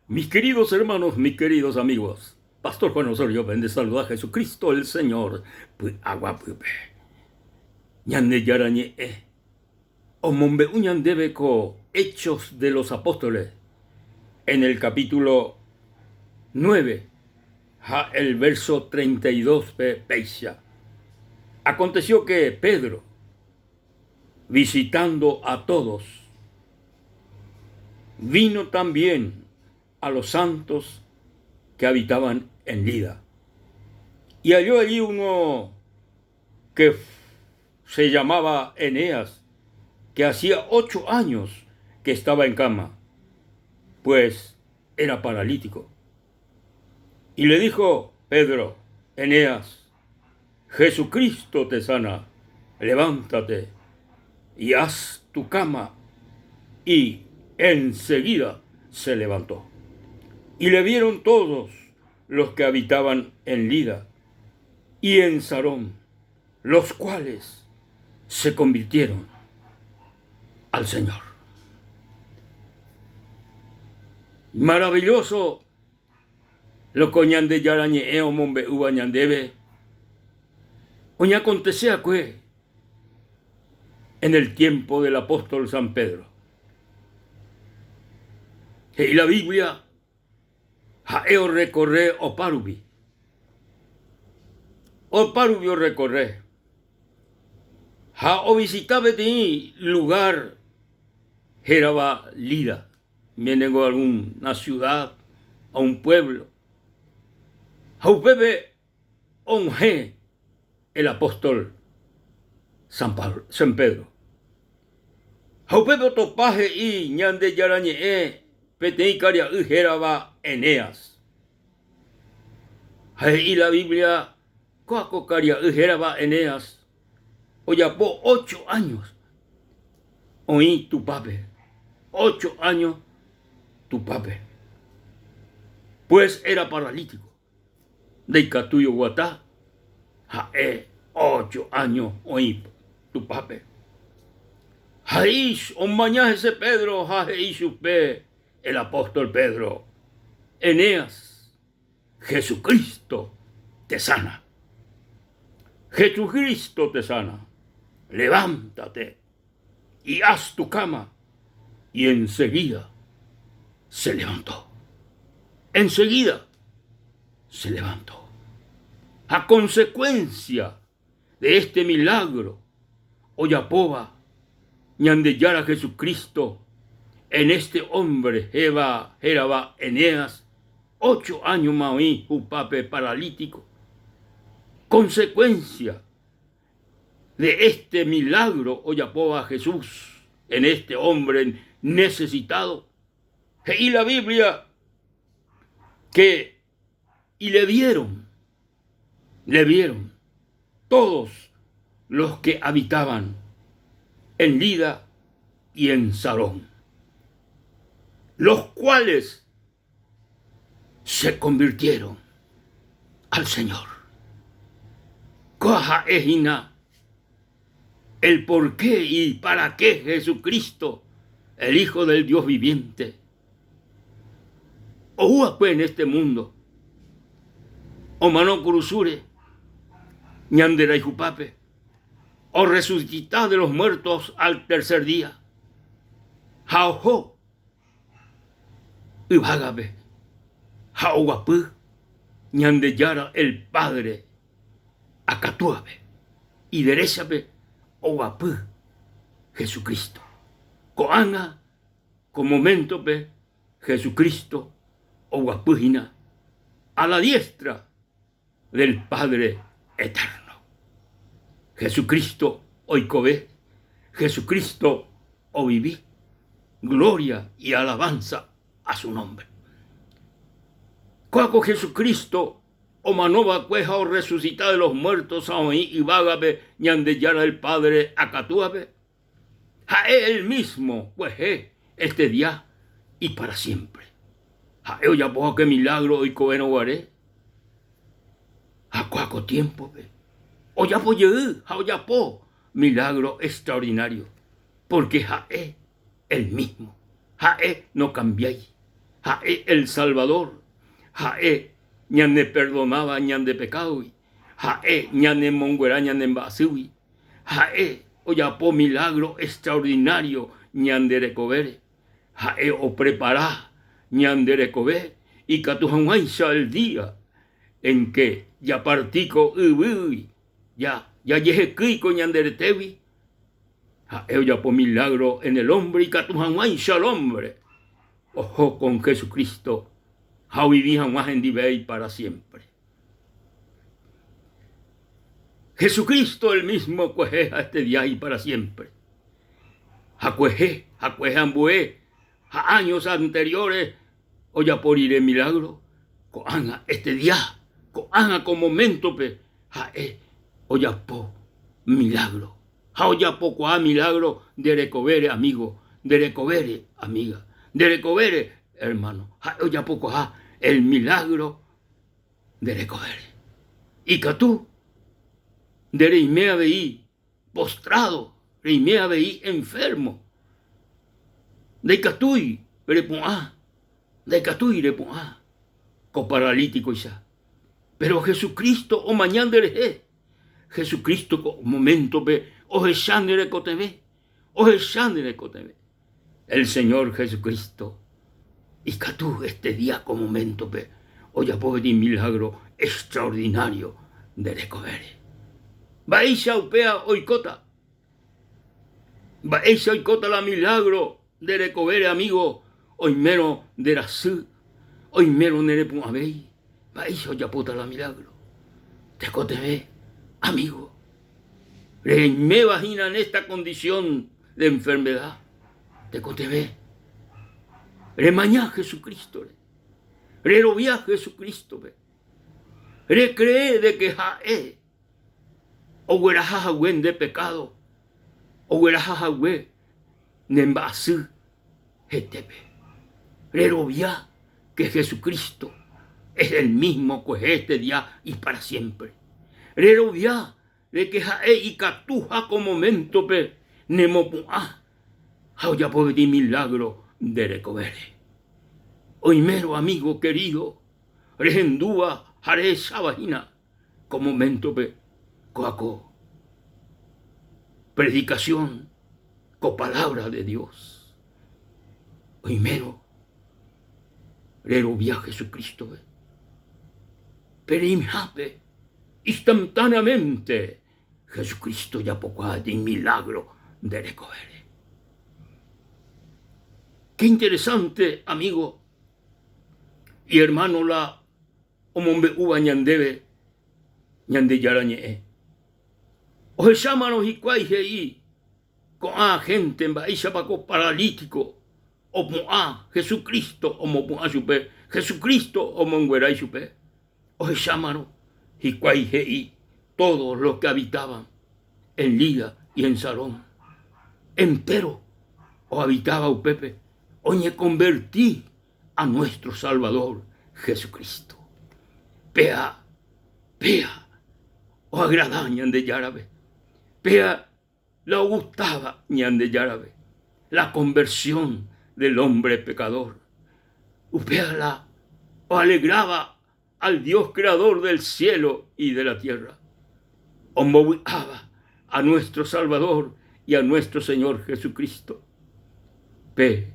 Mis queridos hermanos, mis queridos amigos, Pastor Juan Osorio pende saluda Jesucristo el Señor py'aguapýpe. Ñandejára Ñe'ẽ omombe'u ñandéve ko Hechos de los Apóstoles en el capítulo 9 ha el verso 32 pe péicha. Aconteció que Pedro, visitando a todos, vino también a los santos que habitaban en Lida. Y halló allí uno que se llamaba Eneas, que hacía ocho años que estaba en cama, pues era paralítico. Y le dijo Pedro, Eneas, Jesucristo te sana, levántate y haz tu cama. Y enseguida se levantó. Y le vieron todos los que habitaban en Lida y en Sarón, los cuales se convirtieron al Señor. Maravilloso lo ko Ñandejára ñe'ẽ omombe'úva ñandéve oñakonteseakue en el tiempo del apóstol San Pedro. He'i la Biblia ha'e orrekorre opárupi. Opárupi orrekorre ha ovisita peteĩ lugár hérava Lida. Viénengo alguna ciudad a un pueblo. Ha upépe og̃uahẽ el apóstol San Pablo, San Pedro. Ha upépe otopa he'i Ñandejára Ñe'ẽ peteĩ karia'y hérava Eneas. Ha he'i la Biblia kóa ko karia'y hérava Eneas ojapo ocho años oĩ Tupápe, ocho años Tupápe. Pues era paralítico, ndaikatúi oguata, ha'e ocho años oĩ Tupápe. Ha he'i, omaña hese Pedro ha he'i chupe el apóstol Pedro, Eneas, Jesucristo te sana. Jesucristo te sana. Levántate y haz tu cama. Y enseguida se levantó. Enseguida se levantó. A consecuencia de este milagro ojapóva Ñandejára Jesucristo en este hombre héva hérava Eneas, ocho áñoma oĩ hupápe paralítico. Consecuencia de este milagro ojapóva Jesús en este hombre necesitado, he'i la Biblia que y le vieron, le vieron todos los que habitaban en Lida y en Sarón, los cuales se convirtieron al Señor. Kóa ha'e hína el por qué y para qué Jesucristo, el Hijo del Dios viviente, Ou va'ekue en este mundo omano kurusúre ñande rayhupápe, orresucita de los muertos al tercer día ha oho yvágape ha oguapy Ñandejára el Padre akatúape, ideréchape oguapy Jesucristo. Ko'ág̃a Ko moméntope Jesucristo oguapy hína a la diestra del Padre Eterno. Jesucristo oikove, Jesucristo ovivi, gloria y alabanza a su nombre. Kóa ko Jesucristo omano va'ekue ha orresucita de los muertos ha oĩ yvágape Ñandejára el Padre akatúape, Ha'e el mismo kuehe, este día y para siempre. Ha'e ojapo hague milagro oikovérõ guare ha kua ko tiémpope ojapo jey ha ojapo milagro extraordinario, porque ha'e el mismo, ha'e nokambiái. Ha'e el Salvador, Ha'e ñaneperdonáva ñande pekádogui, Ha'e ñanemonguera ñane mba'asýgui, Ha'e ojapo milagro extraordinario ñande rekovére, Ha'e oprepara ñande rekove ikatu hag̃uáicha el día en que japarti ko yvýgui, jajehekýi ko ñande retégui, Ha'e ojapo milagro en el hombre ikatu hag̃uáicha el hombre oho con Jesucristo ha ovivi hag̃ua hendivéi para siempre. Jesucristo el mismo kuehe ha este día y para siempre. Ha kuehe, ha kuehe ambue, ha años anteriores ojapo rire milagro, ko'ág̃a este día, ko'ág̃a ko momento-pe ha'e ojapo milagro. Ha ojapokuaa milagro nde rekovére amigo, nde rekovére amiga, nde rekovére hermano. Ha'e ojapokuaa el milagro nde rekovére. Ikatu nde reime avei postrado, reime avei enfermo. Ndaikatúi repu'ã, ndaikatúi repu'ã ko paralítikoicha. Péro Jesucristo omaña nderehe. Jesucristo ko moméntope ohecha ne rekotevẽ, ohecha ne rekotevẽ. El Señor Jesucristo ikatu este día ko moméntope ojapo peteĩ milagro extraordinario nde rekovére. Mba'éicha upéva oikóta? Mba'éicha oikóta la milagro nde rekovére amigo oimérõ nde rasy, oimérõ nerepu'ãvéi? Mba'éicha ojapóta la milagro? Tekotevẽ amigo reiméva hína en esta condición de enfermedad, tekotevẽ remaña Jesucristo-re, rerovia Jesucristo-pe, recree de que ha'e ogueraha hague nde pekádo, ogueraha hague ne mba'asy hetépe. Rerovia que Jesucristo es el mismo kuehe este día y para siempre. Rerovia de que ha'e ikatuha ko moméntope nemopu'ã ha ojapo peteĩ milagro nde rekovére. Oimérõ amigo querido rehendúva ha rehecháva hína ko moméntope kóa ko predikasión, ko palávra de Dios. Oimérõ rerovia Jesucrístope, pe reimhápe instantáneamente Jesucristo ojapokuaa peteĩ milágro nde rekovére. Qué interesante, amigo y hermano, la omombe'úva ñandéve Ñandejára Ñe'ẽ. Ohechámarõ hikuái he'i ko'ã hénte mba'éichapa ko paralítiko opu'ã, Jesucristo omopu'ã chupe, Jesucristo omonguerái chupe. Ohechámarõ hikuái he'i todos los que habitaban en Lida y en Sarón, entéro ohabitáva upépe oñekonverti a nuestro Salvador Jesucristo. Péa, péa oagrada Ñandejárape, péa la ogustáva Ñandejárape, la conversión del hombre pecador. Upéa la oalegráva al Dios creador del cielo y de la tierra, ombovy'áva a nuestro Salvador y a nuestro Señor Jesucristo. Pe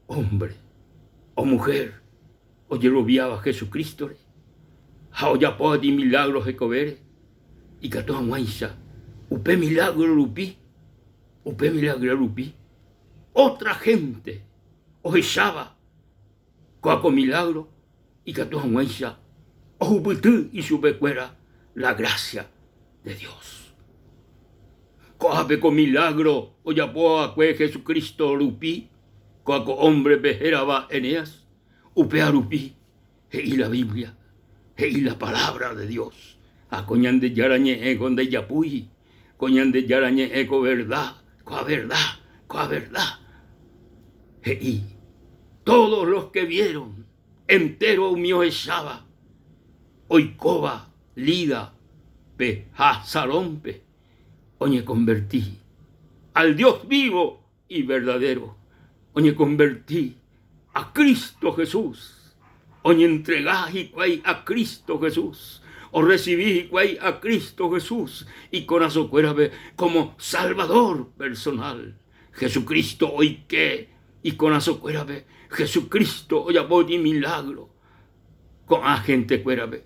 hombre o mujer ojeroviáva Jesucristo-re ha ojapóva peteĩ milagro hekovére, ikatu hag̃uáicha upe milagro rupi, upe milagro rupi otra gente ohecháva Kóa ko milágro ikatu hag̃uáicha ohupyty ichupekuéra la grásia de Dios. Ko'ápe ko milágro ojapo va'ekue Jesucristo rupi, kóa ko ómbrepe hérava Eneas, upéva rupi he'i la Biblia, he'i la palabra de Dios. Ha ko Ñandejára Ñe'ẽ ko ndaijapúi, ko Ñandejára Ñe'ẽ ko verdad, kóa verdad, kóa verdad. He'i, Todos los que vieron, entéro umi ohecháva oikóva Lídape ha Sarónpe, oñekonverti al Dios vivo y verdadero, oñekonverti. A Cristo Jesús. Oñentrega hikuái a Cristo Jesús. Orresivi hikuái a Cristo Jesús ikorasõkuérape como Salvador personal. Jesucristo oike ikorasõkuérape. Jesucristo ojapo peteĩ milagro ko'ã gentekuérape.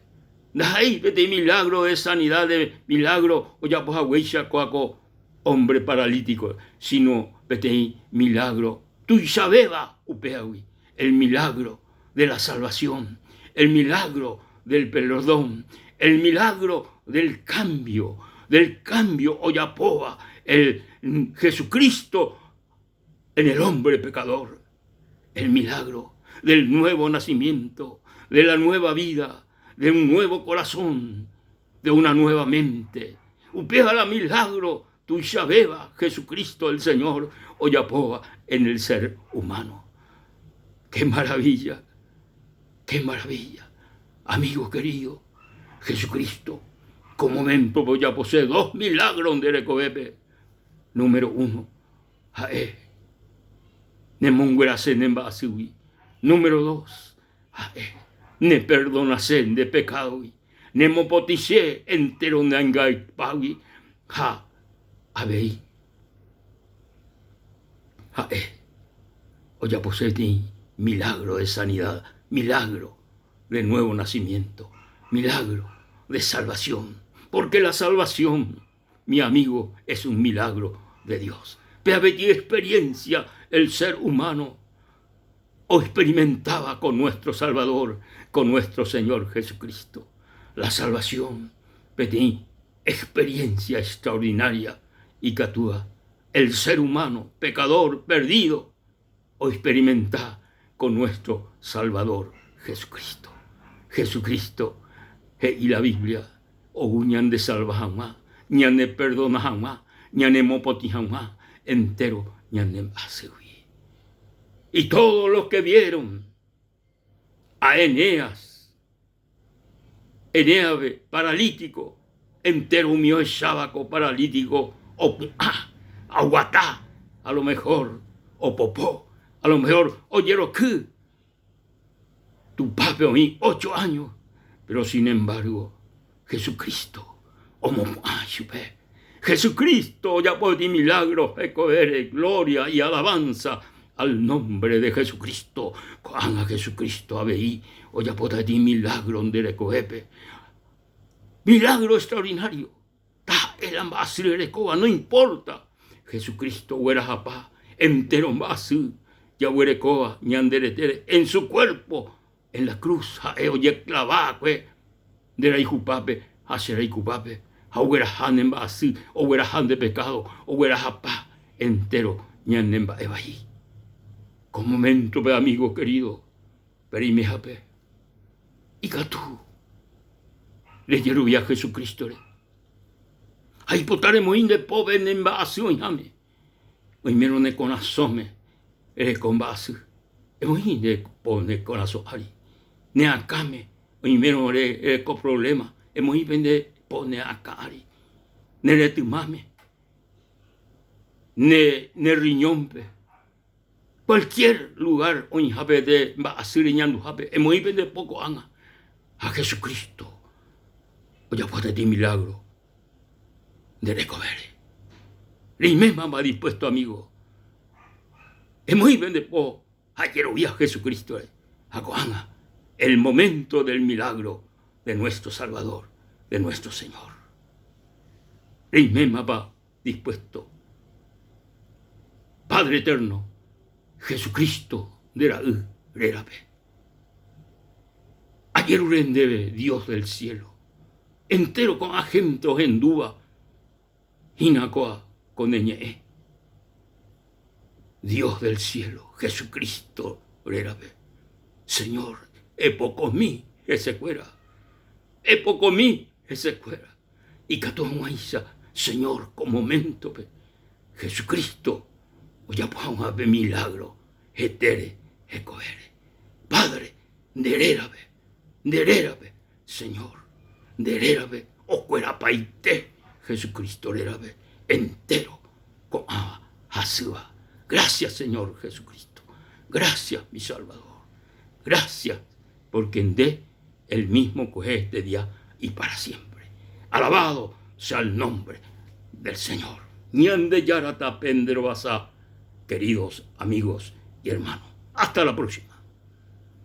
Ndaha'éi peteĩ milagro de sanidad, de milagro ojapo haguéicha kóa ko hombre paralítico, sino peteĩ milagro tuichavéva upévagui, el milagro de la salvación, el milagro del perdón, el milagro del cambio, del cambio ojapóva el Jesucristo en el hombre pecador, el milagro del nuevo nacimiento, de la nueva vida, de un nuevo corazón, de una nueva mente. Upéva la milagro tuichavéva Jesucristo el Señor ojapóva en el ser humano. ¡Qué maravilla! ¡Qué maravilla! Amigo querido, Jesucristo, ko momento ojapose dos milagros nde rekovépe. Número uno, ha'e nemonguerase ne mba'asýgui. Número dos, ha'e neperdonase nde pekádogui, nemopotĩse entéro ne angaipágui ha avei ha'e ojapose peteĩ milagro de sanidad, milagro de nuevo nacimiento, milagro de salvación, porque la salvación Mi amigo, es un milagro de Dios. Pe avei experiencia el ser humano oexperimentaba con nuestro Salvador, con nuestro Señor Jesucristo. La salvación peteĩ experiencia extraordinaria ikatúva el ser humano pecador perdido oexperimenta con nuestro Salvador Jesucristo. Jesucristo he'i la Biblia ou ñandesalva hag̃ua, ñaneperdona hag̃ua, ñanemopotĩ hag̃ua entéro ñane mba'asýgui. Y todos los que vieron a Eneas, Enéaspe paralítico, entéro umi ohecháva ko paralítico opu'ã, oguata, a lo mejor opopo, a lo mejor ojeroky. Tupãpe oĩ ocho áño, péro sin embargo Jesucristo omopu'ã chupe. Jesucristo ojapo peteĩ milagro hekovére, gloria y alabanza al nombre de Jesucristo. Ko'ág̃a Jesucristo avei ojapóta peteĩ milagro nde rekovépe. Milagro extraordinario. Taha'e la mba'asy rerekóva, no importa. Jesucristo oguerahapa entero mba'asy jaguerekóva ñande retére en su cuerpo en la cruz ha'e ojeklava va'ekue nde rayhupápe ha che rayhupápe ha ogueraha ne mba'asy, ogueraha nde pekádo, oguerahapa entéro ñane mba'e vai. Ko moméntope amigo querido, pereimehápe ikatu rejerovia Jesucrístore ha ipota remoĩ nde pópe ne mba'asy oĩháme. Oimérõ ne korasõme ereko mba'asy, emoĩ nde po ne korasõ ári. Ne akãme oimérõ ereko provléma, emoĩ pe nde po ne akã ári. Ne retymáme, ne ne rriñónpe, kualkiér lugár oĩhápe nde mba'asy reñanduhápe, emoĩ pe nde po ko'ág̃a. Ha Jesucristo ojapóta peteĩ milágro. nde rekovére. Reimémava dispuesto amigo. Emoĩve nde po ha jerovia Jesucristo-re. Ha ko'ág̃a el momento del milagro de nuestro Salvador, de nuestro Señor. Reimémava dispuesto. Padre Eterno, Jesucristo nde Ra'y rérape. Ajerure ndéve, Dios del cielo, Entéro ko'ã hénte ohendúva hína kóa ko ne ñe'ẽ, Dios del cielo, Jesucristo rérape. Señor, epokomi hesekuéra, epokomi hesekuéra, ikatu hag̃uáicha, Señor, ko moméntope, Jesucristo ojapo hag̃ua pe milágro hetére, hekovére. Padre, nde rérape, nde rérape, Señor, nde rérape okuerapaite Jesucristo rérape entéro ko'ãva hasýva. Gracias, Señor Jesucristo. Gracias, mi Salvador. Gracias, porque nde el mismo kuehe este día y para siempre. Alabado sea el nombre del Señor. Ñandejára tape nde rovasa, queridos amigos y hermanos. Hasta la próxima.